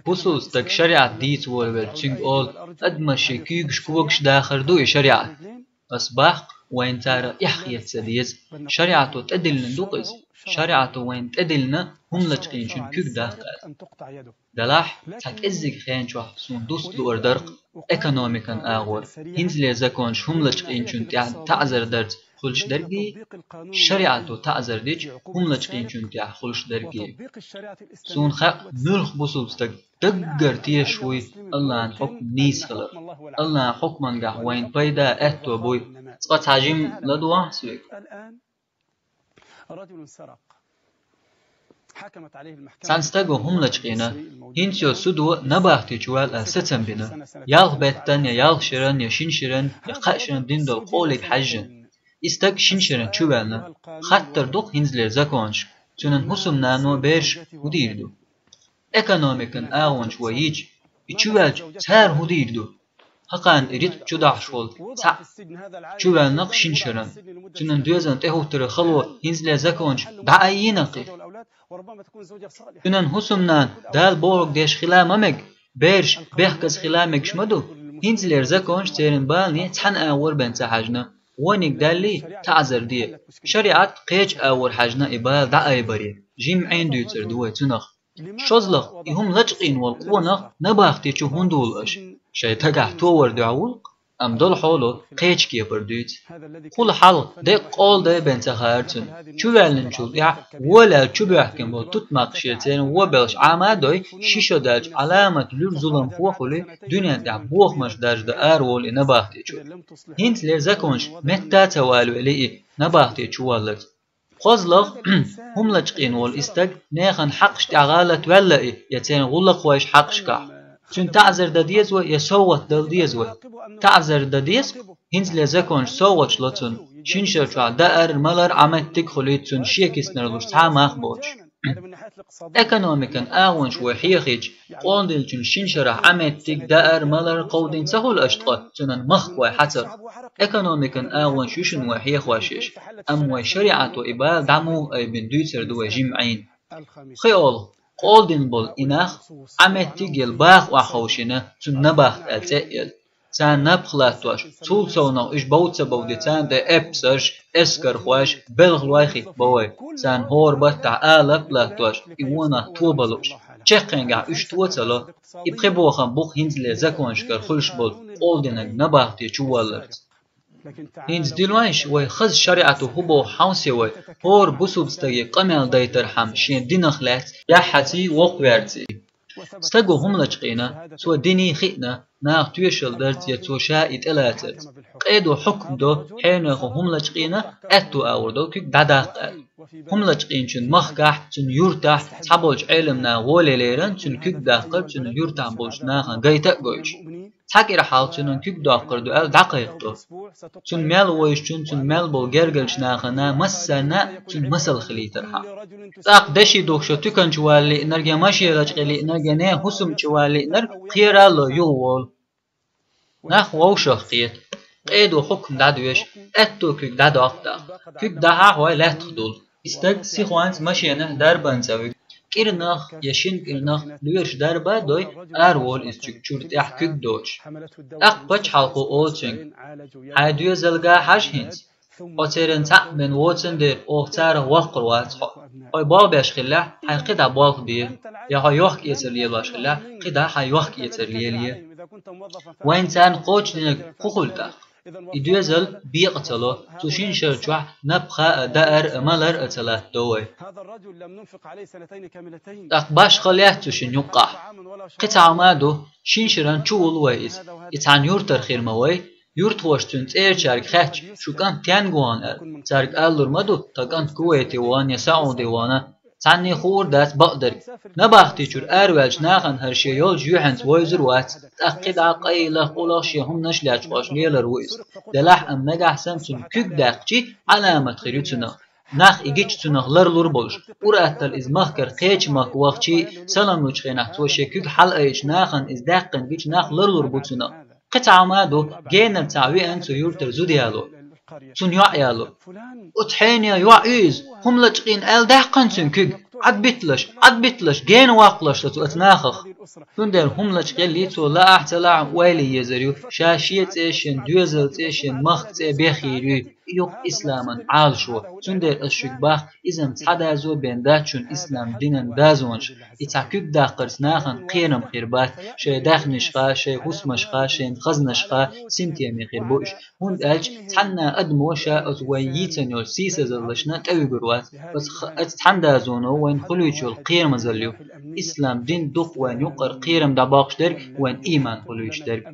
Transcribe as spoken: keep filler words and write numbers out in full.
Бусулба стаг шариӀат дийца волавелча, цуьнга олу: «Адамаша шайн куьйгаш когаш дахар ду и шариӀат». Ас баккха, вайна царах эхь хета ца деза. ШариӀато тӀедиллина ду-кх иза. ШариӀато вайна тӀедиллина хӀума лачкъийначун куьг даккха аьлла. Делахь, цхьа кӀеззиг хен чохь суна дуста луур дара-кх экономикан агӀор, хӀинцалера законаш хӀума лачкъийначун тӀехь таӀзар дарца хуьлуш дерг а, шариӀато таӀзар дича хӀума лачкъийначун тӀехь хуьлуш дерг а. Суна хаьа, муьлхха бусулба стаг даггара тешаш вуй АллахӀан хьукам нийса хилар. АллахӀан хьукмангахь вайна пайда, аьтто буй. Цкъа цхьа жима ладогӀахьа соьга. Цхьана стага хӀума лачкъийна, хӀинца йолу судо набахти чу вала аьлла сацам бина. Ялх беттан я ялх шеран, я шина шеран, я кхаа шеран дина долу къолиг хьаьжжина. И стаг шина шеран чу ваьлла. Хаттар ду-кх хӀинцалера законашка, цуьнан хӀусамнано, бераш хӀун дийр ду? Экономикан агӀонаш вай йича, и чу ваьлча, цара хӀун дийр ду? ХӀокхарна и рицкъ чу дахьаш волу цхьаъ чу ваьлла-кх шина шеран. Цуьнан доьзална тӀехӀуттаран хало хӀинцалера законаша дӀа а йийна-кх и. Цуьнан хӀусамнана Дала бохург деш хила ма мега, бераш бехказа хила мегаш ма ду. ХӀинцалера законаша церан балане цхьана агӀор бен ца хьаьжна, вониг даьллий, таӀзар де. ШариӀат кхечу агӀор хьаьжна и бала дӀаайбаре, жимма Ӏен дуьйцур ду вай цунах. ШозлагӀа, и хӀума лачкъийна волу къонах набахти чу хӀунда вуьллу аша? Шайн дагахь товар дуьхьал вуьллу-кх, амма долу хьоло кхечу кепара дуьйцу. Кхул хьалха деккъа къола дай бен ца хаьара цуьнан. Чу ваьллинчул тӀаьхьа вон лаьлла чу боьхкина болу тутмакхаш церан вон белхаш Ӏама а дой, ши шо даьлча Ӏаламат луьра зуламхо а хуьлий, дуьнен тӀехь бохамаш даржа дан ара волу и набахти чу. ХӀинцалера законаш метта а ца валавелий и набахти чу валлалц. КхозлагӀа, хӀума лачкъийна волу и стаг нехан хьакъаш тӀехь гӀалат ваьлла и, я церан гӀуллакхойш хьакъашкахь. Цуьнан таӀзар дан деза вай, я совгӀат дала деза вай? ТаӀзар дан деза, хӀинцалера законаша совгӀаташ ло цунна. Шина шер чохь даар, малар, Ӏаметтиг а хуьлуьйту цунна шен киснара луш цхьа а мах боцуш. Экономикан агӀонаш вай хьехийча, къола диллинчун шина шарахь Ӏаметтиг, даар, малар кховдийна ца хуьлу аша ткъа, цуьнан махка вай хьацар. Экономикан агӀонаш ю шуна вай хьехош еш, амма вай шариӀато и бала дӀа муха айбина дуьйцур ду вай жимма Ӏийна. Кхин олу, къола дина болу и нах Ӏаметтиг а елла баха охьаховшийна, цунна набахт аьлла цӀе а елла. Царна напха латтош, цул совнах уьш бовда ца бовде, царна тӀе эпсарш, эскархойш, белхалой хӀитта бо вай. Царна хӀора баттахь алапа латтош, и вон нах тоба лууш. Чаккхенгахь уьш то ца ло. И пхи бохам бу-кх хӀинцалера законашкара хуьлуш болу къола динарг набахти чу валлалц. ХӀинца дилойша вай хаза шариӀато хӀун боху хьовсий вай, хӀора бусулба стаге къамел дайтархьама шен динах лаьцна яхьаций, воккхаверций. Стаго хӀума лачкъийна, цо диний хиъна, наха тоьшалла дарца я цо ша и тӀелацарца. Къедо хьукм до, хьенехо хӀума лачкъийна, аьтту агӀор долу куьг дӀадаккха аьлла. ХӀума лачкъийначун махкахь, цуьнан юьртахь цхьаболчу Ӏеламнаха гӀоле лерина, цуьнан куьг даккхар цуьнан юьртахь болчу нахана гайта а гойтуш. Цхьа кӀира хьалха цуьнан куьг доккхур ду аьлла дӀакхайкхадо. Цунна мел вевзачунна, цунна мел болу гергарчу нахана массарна а цуьнан масал хилийтархьама. ТӀаккха деши духуш туькан чу вала лиънарг я машен лачкъе лиънарг я нехан хӀусам чу вала лиънарг кхера а ло юха волу. Нах вовшах кхета. Къедо хьукм дӀадоьшу, аьтту куьг дӀадоккху тӀаккха. Куьг дӀахьахь вай лаьттах дуллу. И стаг сихонца машенахь дарбан цӀа вуьгу. КӀирнах я шина кӀирнах лоьраш дарба а дой, араволу иза чуьра, чуьра тӀехь куьг доцуш. ТӀаккха пачхьалкхо олу цуьнга: «Хьайн доьзалга хьажа хӀинца. Хьо церан цхьаъ бен воцан дера, оха царах воккхур вац хьо. Хьо болх беш хиллехь, хьайн кхидӀа болх бе, я хьо йохк-эцар лелош хиллехь, кхидӀа хьайн йохк-эцар лелае». Вайна царна кхочушдинарг хӀун хуьлу тӀаккха? И доьзал бекъа ца ло, цу шина шар чохь напха а, даар а, малар а ца латтадо вай. ТӀаккха башхалла яц цу шина юккъахь. Кхин цхьа хӀума а ду, шина шаран чу вуллу вай иза. И цхьана юьртара хир ма вай. Юьртахоша цуьнан цӀерачаьрга хаьттича, шу кӀант стенга вахана аьлла, цаьрга алалур ма ду, тхан кӀант Кувайте вахана я Саудий вахана. Цхьанне хуур дац бакъдерг. Набахти чуьра араваьллачу нахана хӀара шен йолчу юьхьанца вевзар вац. ТӀаккха кхидӀа къайлаха, къулаха шен хӀуманаш лечкъош лелар ву иза. Делахь а нагахь санна цуьнан куьг даьккхичи, Ӏаламат хир ю цунах. Нах и гича цунах ларлур болуш. Ур-атталла иза махкара кхечу махка вахчий, салам лучу хенахь цо шен куьг хьалаайчу нахана иза даьккхина гича нах ларлур бу цунах. Кхин цхьа хӀума а ду, генара цхьа веана цу юьртара зуда яло. Цунна йоӀ яло. Оцу хьенехан йоӀ ю иза, хӀума лачкъийна аьлла даьккхина цуьнан куьг. Ӏадбиталаш, Ӏадбиталаш, гена ваккхалаш дац оцу нахах. Цундела хӀума лачкъеллий цо, лаахь а, ца лаахь а, ойла е езар ю, ша шен цӀе, шен доьзал цӀе, шен махка цӀе бехйийр ю. И ю-кх исламан Ӏалашо. Цундела ас шуьга боху, иза-м цхьа доза бен дац шуна ислам динан дозанаш. И цхьа куьг даккхарца нахана кхерам хир бац, шайн даьхнашха, шайн хӀусамашха, шайн хазнашха синтеме хир бу уьш. ХӀунда аьлча цхьанна а адамо ша оцу вайн йийцина йолчу сийсазаллашна тӀевуьгур вац. Оцу х-, оцу цхьана дозано вайна хуьлуьйтуш йолу кхерамазалла ю. Ислам дин ду-кх вайна юккъара кхерам дӀабоккхуш дерг, вайн ийман хуьлуьйтуш дерг.